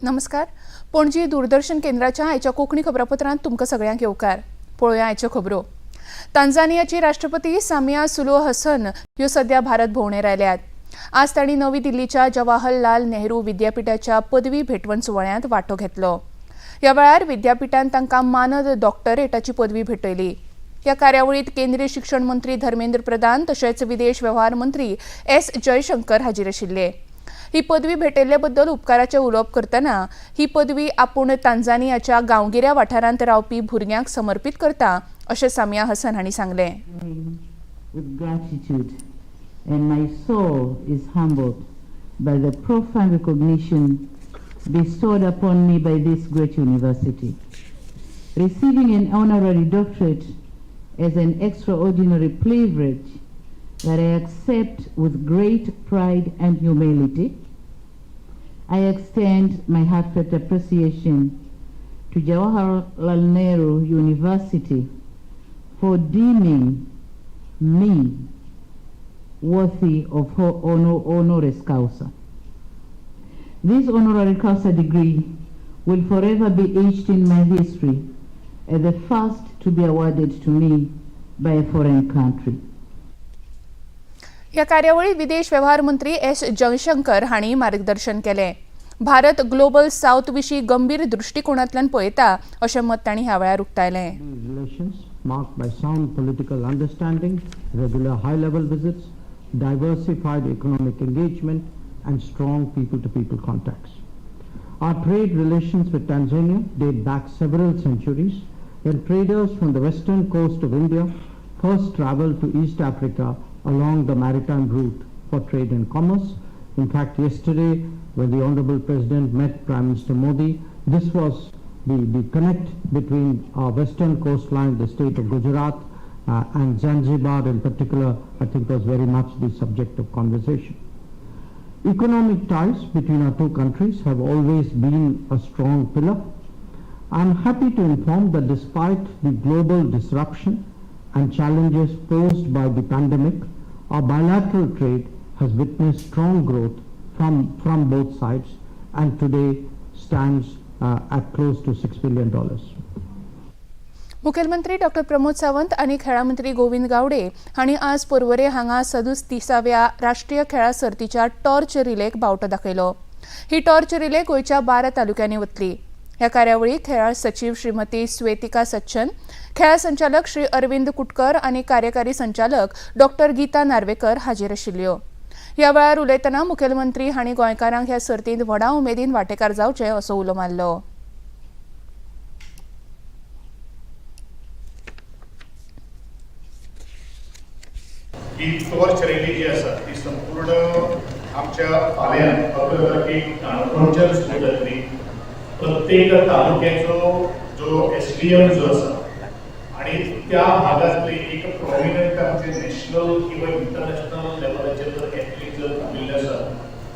नमस्कार. पणजी दूरदर्शन केंद्राच्या आयच्या कोंकणी खबरापत्रांत तुमकां सगळ्यांक येवकार. पळोवया आयच्यो खबरो. तांजानियाची राष्ट्रपती सामिया सुलू हसन ह्यो सध्या भारत भोंवडेर आयल्यात. आज तांणी नवी दिल्लीच्या जवाहरलाल नेहरू विद्यापिठाच्या पदवी भेटवण सुवाळ्यांत वांटो घेतलो. ह्या वेळार विद्यापिठान तांकां मानद डॉक्टरेटाची पदवी भेटयली. ह्या कार्यावळीत केंद्रीय शिक्षण मंत्री धर्मेंद्र प्रधान तशेंच विदेश वेव्हार मंत्री एस जयशंकर हाजीर आशिल्ले. ही पदवी भेटयल्ले बद्दल उपकाराचें उलोवप करतना ही पदवी आपूण तांजानियाच्या गांवगिऱ्या वाठारांत रावपी भुरग्यांक समर्पीत करता अशें सामिया हसन हांणी सांगलें. With gratitude, and my soul is humbled by the profound recognition bestowed upon me by this great university. Receiving an honorary doctorate is an extraordinary privilege that I accept with great pride and humility. I extend my heartfelt appreciation to Jawaharlal Nehru University for deeming me worthy of honoris causa. This honorary causa degree will forever be etched in my history as the first to be awarded to me by a foreign country. ह्या कार्यावळीत विदेश वेव्हार मंत्री S Jaishankar हांणी मार्गदर्शन केलें. Bharat global south विशीं गंभीर दृश्टिकोणांतल्यान पळयता अशें मत तांणी ह्या वेळार उक्तायलें. Relations marked by sound political understanding, regular high-level visits, diversified economic engagement, and strong people-to-people contacts. Our trade relations with Tanzania date back several centuries, when traders from the western coast of India first traveled to East Africa along the maritime route for trade and commerce. In fact, yesterday, when the Honorable President met Prime Minister Modi, this was the connect between our western coastline, the state of Gujarat, and Zanzibar in particular, I think, was very much the subject of conversation. Economic ties between our two countries have always been a strong pillar. I am happy to inform that despite the global disruption and challenges posed by the pandemic, our bilateral trade has witnessed strong growth from both sides and today stands at close to $6 billion. मुखेलमंत्री doctor Pramod Sawant आनी खेळां मंत्री गोविंद गावडे हांणी आज पर्वरे हांगा 37व्या राष्ट्रीय खेळां सर्तीच्या टॉर्च रिलेक बावटो दाखयलो. ही टॉर्च रिले गोंयच्या 12 तालुक्यांनी वतली. ह्या कार्यावळीक खेळां सचीव श्रीमती स्वेतिका सच्चन, खेळां संचालक श्री अरविंद कुटकर आनी कार्यकारी संचालक डॉक्टर गीता नार्वेकर हाजीर आशिल्ल्यो. ह्या वेळार उलयतना मुखेलमंत्री हांणी गोंयकारांक ह्या सर्तींत व्हडा उमेदीन वांटेकार जावचे असो उलो मारलो. ही टॉर्च रॅली जी आसा ती संपूर्ण आमच्या फाल्यां 11 तारखेक काणकोणच्यान सुरू जातली. प्रत्येक तालुक्याचो जो एसडीएम जो आसा आणि त्या भागातले एक प्रॉमिनंट आमचे नॅशनल किंवा इंटरनॅशनल लेवलाचेर जर एथलीट जर थांबिल्ले आसा,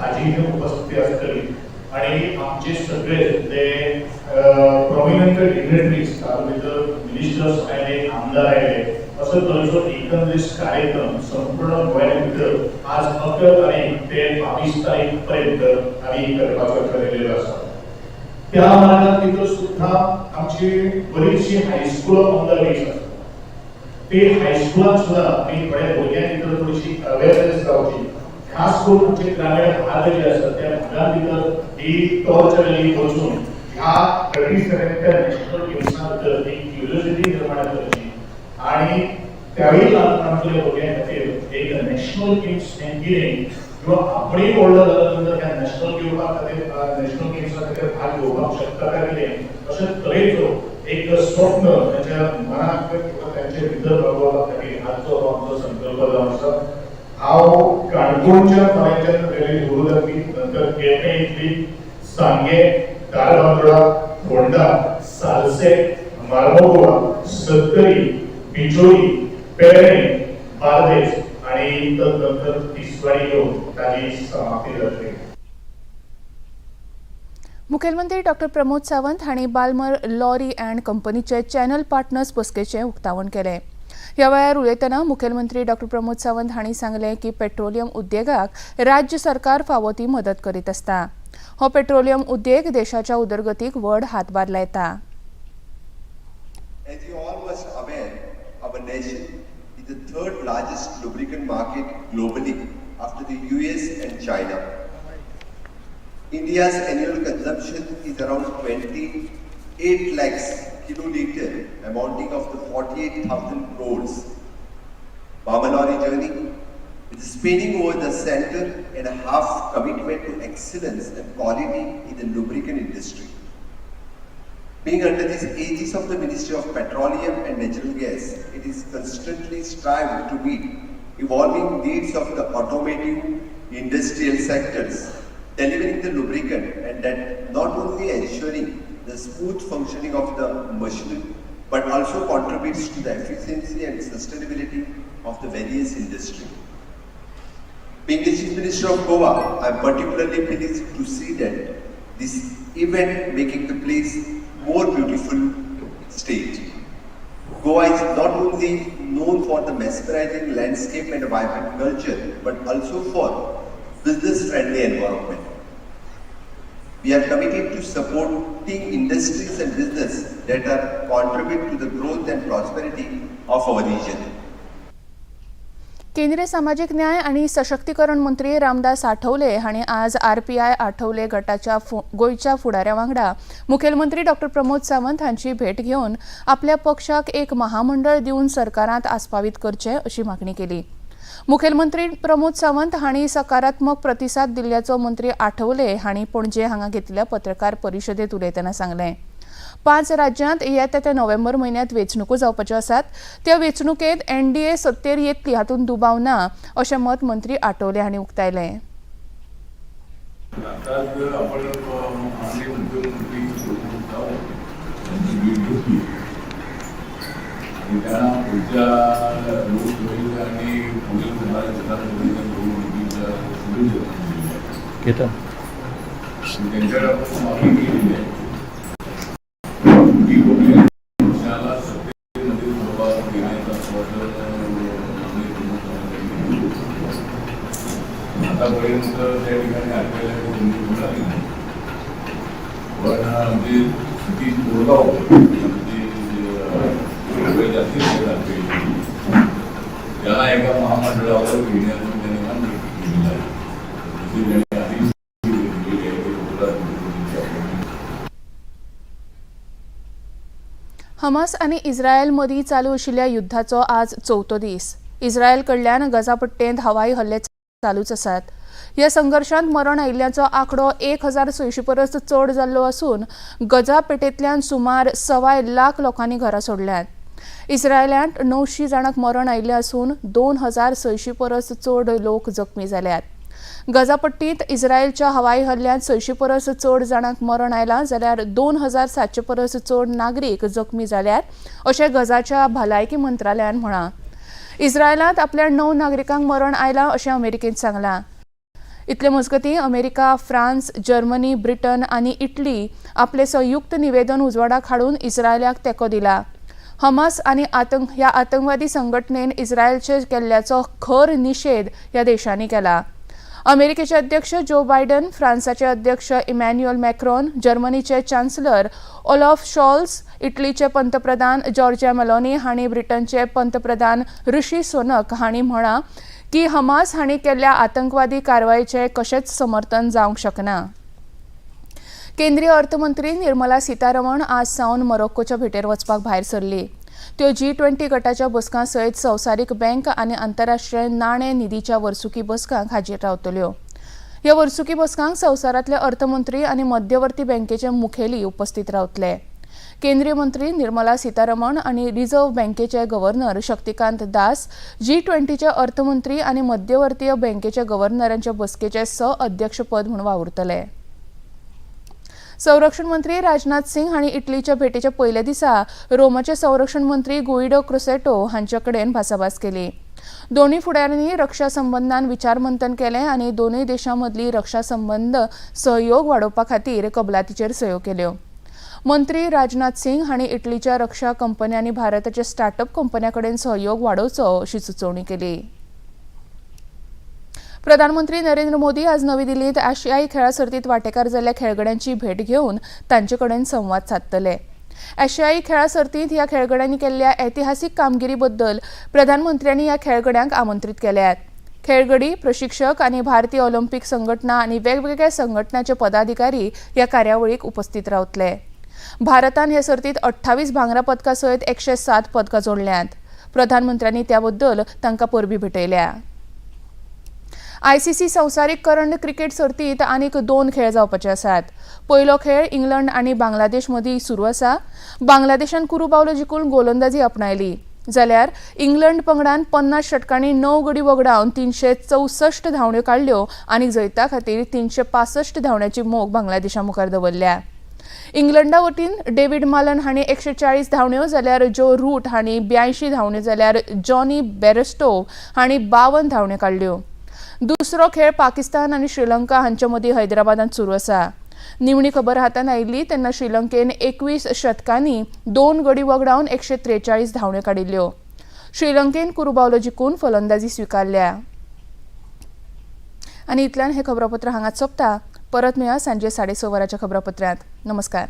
ताजी थंय उपस्थिती आसतली आणि आमचे सगळे जे प्रॉमिनंट डिग्नेटरीज, तातूंत भितर मिनिस्टर्स आयले, आमदार आयले, असो तरेचो एकंदरीत कार्यक्रम संपूर्ण गोंया भितर आज 11 तारीख ते 22 तारीख पर्यंत आमी करपाचो ठरयलेलो आसा. त्या मार्गात भितर सुद्धा आमची बरीचशी हायस्कुलां ऑन the base आसा. ते हायस्कुलात सुद्धा आमी थोड्या भुरग्यां भितर थोडीशी अवेअरनेस जावची, खास करून आमचे ग्रामीण भाग जे आसा त्या भागां भितर ही टॉर्च रॅली वचून ह्या 37व्या नॅशनल गेम्सां भितर एक क्युरियोसिटी निर्माण करची आणि त्यावेळी ल्हानपणांतल्या भुरग्यां खातीर एक नॅशनल गेम्स हें कितें किंवा आपणूय व्हडलो जाल्या नंतर ह्या नॅशनल घेवपा खातीर, नॅशनल गेम्सा खातीर भाग घेवपाक शकता काय कितें, अशे तरेचो एक स्वप्न ताच्या मनात किंवा त्यांच्या भितर बाळगोवपा खातीर आजचो हो आमचो संकल्प जावन आसा. हांव काणकोणच्या फाल्यांच्यान रॅली सुरू जातली, नंतर केपें येतली, सांगे, धारबांदोडा, फोंडा, सालसेट, मार्मोगोवा, सत्तरी, बिचोली, पेडणे, बार्देस आणि तदनंतर तिसवाडी येऊन ताजी समाप्ती जातली. मुखेलमंत्री डॉक्टर प्रमोद सावंत हांणी बाल्मर लॉरी अँड कंपनीचे चॅनल पार्टनर्स बसकेचें उक्तावण केलें. ह्या वेळार उलयतना मुखेलमंत्री डॉक्टर प्रमोद सावंत हांणी सांगलें की पेट्रोलियम उद्देगाक राज्य सरकार फावो ती मदत करीत आसता. हो पेट्रोलियम उद्देग देशाच्या उदरगतीक व्हड हातभार लायता. As you all must aware, our nation is the third largest lubricant market globally after the US and China. India's annual consumption is around 28 lakhs kiloliter, amounting of the 48,000 crores. Bamalori journey is spanning over the center and a half commitment to excellence and quality in the lubricant industry. Being under this aegis of the Ministry of Petroleum and Natural Gas, it is constantly strived to meet evolving needs of the automotive industrial sectors, delivering the lubricant and that not only ensuring the smooth functioning of the machinery, but also contributes to the efficiency and sustainability of the various industry. Being the Chief Minister of Goa, I am particularly pleased to see that this event making the place more beautiful state. Goa is not only known for the mesmerizing landscape and vibrant culture, but also for business-friendly environment. We are committed to supporting industries and business that are contribute to the growth and prosperity of our region. केंद्रीय सामाजीक न्याय आनी सशक्तीकरण मंत्री रामदास आठवले हांणी आज RPI Athavale गटाच्या गोंयच्या फुडाऱ्या वांगडा मुखेलमंत्री डॉ प्रमोद सावंत हांची भेट घेवन आपल्या पक्षाक एक महामंडळ दिवन सरकारांत आस्पावीत करचें अशी मागणी केली. मुखेलमंत्री प्रमोद सावंत हांणी सकारात्मक प्रतिसाद दिल्ल्याचो मंत्री आठवले हांणी पणजे हांगा घेतिल्ल्या पत्रकार परिशदेंत उलयतना सांगलें. 5 राज्यांत येता त्या नोव्हेंबर म्हयन्यांत वेंचणुको जावपाच्यो आसात. त्या वेंचणुकेंत एनडीए सत्तेर येतली हातूंत दुबाव ना अशें मत मंत्री आठवले हांणी उक्तायलें. आताच आपण माननीय मुख्यमंत्री यांची भेट घेतली आणि त्यांना पुढच्या लोकसभेच्या आणि पुढील होणाऱ्या विधानसभेच्या निवडणुकीच्या शुभेच्छा दिल्या. त्यांच्याकडे आपण मागणी केलेली आहे की कुठल्याही पक्षाला सत्तेमध्ये सहभाग देण्याचं आश्वासन माननीय प्रमोद सावंत यांनी दिलं होतं. आतापर्यंत त्या ठिकाणी आपल्याला काही संधी मिळाली नाही, पण आमचे सतीश बोरगावकर म्हणजे जे जास्तीत जास्त त्याला एका महामंडळावर घेण्याचं त्यांनी मान्य केलेलं आहे. तसे त्यांनी आधी दिलेली आहे की गुजरात मुख्यमंत्र्यांची appointment. हमास आनी इस्रायल मदीं चालू आशिल्ल्या युद्धाचो आज चवथो दीस. इस्रायल कडल्यान गजा पट्टेंत हवाई हल्ले चालूच आसात. ह्या संघर्शांत मरण आयिल्ल्यांचो आंकडो 1600 परस चड जाल्लो आसून गजा पेटेंतल्यान सुमार 1.25 लाख लोकांनी घरां सोडल्यांत. इस्रायलांत 900 जाणांक मरण आयिल्लें आसून 2600 परस चड लोक जखमी जाल्यात. गजापट्टींत इस्रायलच्या हवाई हल्ल्यांत 600 परस चड जाणांक मरण आयलां जाल्यार 2700 परस चड नागरीक जखमी जाल्यात अशें गजाच्या भलायकी मंत्रालयान म्हळां. इस्रायलांत आपल्या 9 नागरिकांक मरण आयलां अशें अमेरिकेन सांगलां. इतले मजगतीं अमेरिका, फ्रांस, जर्मनी, ब्रिटन आनी इटली आपले संयुक्त निवेदन उजवाडाक हाडून इस्रायलाक तेंको दिला. हमास आनी ह्या आतंकवादी संघटनेन इस्रायलचेर केल्ल्याचो खर निशेध ह्या देशांनी केला. अमेरिकेचे अध्यक्ष जो बायडन, फ्रांसाचे अध्यक्ष इमॅन्युअल मॅक्रॉन, जर्मनीचे चान्सलर ओलॉफ शॉल्स, इटलीचे पंतप्रधान जॉर्जिया मेलोनी हांणी ब्रिटनचे पंतप्रधान ऋषी सोनक हांणी म्हळां की हमास हांणी केल्ल्या आतंकवादी कारवायेचें कशेंच समर्थन जावंक शकना. केंद्रीय अर्थमंत्री निर्मला सीतारमण आज सावन मोरोक्कोच्या भेटेर वचपाक भायर सरली. त्यो G20 गटाच्या बसकां सयत संवसारीक बँक आनी आंतरराष्ट्रीय नाणे निधीच्या वर्सुकी बसकांक हाजीर रावतल्यो. ह्या वर्सुकी बसकांक संवसारांतले अर्थमंत्री आनी मध्यवर्ती बँकेचे मुखेली उपस्थित रावतले. केंद्रीय मंत्री निर्मला सीतारमण आनी रिझर्व्ह बँकेचे गव्हर्नर शक्तिकांत दास G20चे अर्थमंत्री आनी मध्यवर्तीय बँकेचे गव्हर्नरांच्या बसकेचे सह अध्यक्षपद म्हूण वावुरतले. संरक्षण मंत्री राजनाथ सिंग हांणी इटलीच्या भेटीच्या पयल्या दिसा रोमाचे संरक्षण मंत्री गुइडो क्रुसेटो हांचे कडेन भासाभास केली. दोनूय फुडाऱ्यांनी रक्षा संबंदान विचारमंथन केलें आनी दोनूय देशां मदली रक्षा संबंद सहयोग वाडोवपा खातीर कबलातीचेर सयो केल्यो. मंत्री राजनाथ सिंग हांणी इटलीच्या रक्षा कंपन्यांनी भारताच्या स्टार्टअप कंपन्यां कडेन सहयोग वाडोवचो अशी सुचोवणी केली. प्रधानमंत्री नरेंद्र मोदी आज नवी दिल्लींत आशियाई खेळां सर्तींत वांटेकार जाल्ल्या खेळगड्यांची भेट घेवन तांचे कडेन संवाद सादतले. आशियाई खेळां सर्तींत ह्या खेळगड्यांनी केल्ल्या ऐतिहासीक कामगिरी बद्दल प्रधानमंत्र्यांनी ह्या खेळगड्यांक आमंत्रीत केल्यात. खेळगडी, प्रशिक्षक आनी भारतीय ऑलिम्पिक संघटना आनी वेगवेगळ्या संघटनाचे पदाधिकारी ह्या कार्यावळीक उपस्थित रावतले. भारतान हे सर्तींत 28 भांगरा पदकां सयत 107 पदकां जोडल्यांत. प्रधानमंत्र्यांनी त्या बद्दल तांकां परबीं भेटयल्या. आयसीसी संवसारीक करंड क्रिकेट सर्तींत आनीक दोन खेळ जावपाचे आसात. पयलो खेळ इंग्लंड आनी बांगलादेश मदीं सुरू आसा. बांगलादेशान कुरू बावलो जिखून गोलंदाजी आपणायली, जाल्यार इंग्लंड पंगडान 50 षटकांनी 9 गडी वगडावन 364 धांवड्यो काडल्यो आनी जैता खातीर 365 धांवड्याची मोख बांगलादेशा मुखार दवरल्या. इंग्लंडा वतीन डेव्हिड मालन हांणी 140 धांवड्यो, जाल्यार जो रूट हांणी 82 धांवड्यो, जाल्यार जॉनी बेरस्टोव हांणी 52 धांवड्यो काडल्यो. दुसरो खेळ पाकिस्तान आनी श्रीलंका हांचे मदीं हैदराबादांत सुरू आसा. निमणी खबर हातांत आयिल्ली तेन्ना श्रीलंकेन 21 षटकांनी 2 गडी वगडावन 143 धांवड्यो काडिल्ल्यो. श्रीलंकेन कुरुबावलो जिखून फलंदाजी स्विकारल्या. आनी इतल्यान हें खबरापत्र हांगाच सोंपता. परत मेळया सांजे 6:30 वरांच्या खबरापत्रांत. नमस्कार.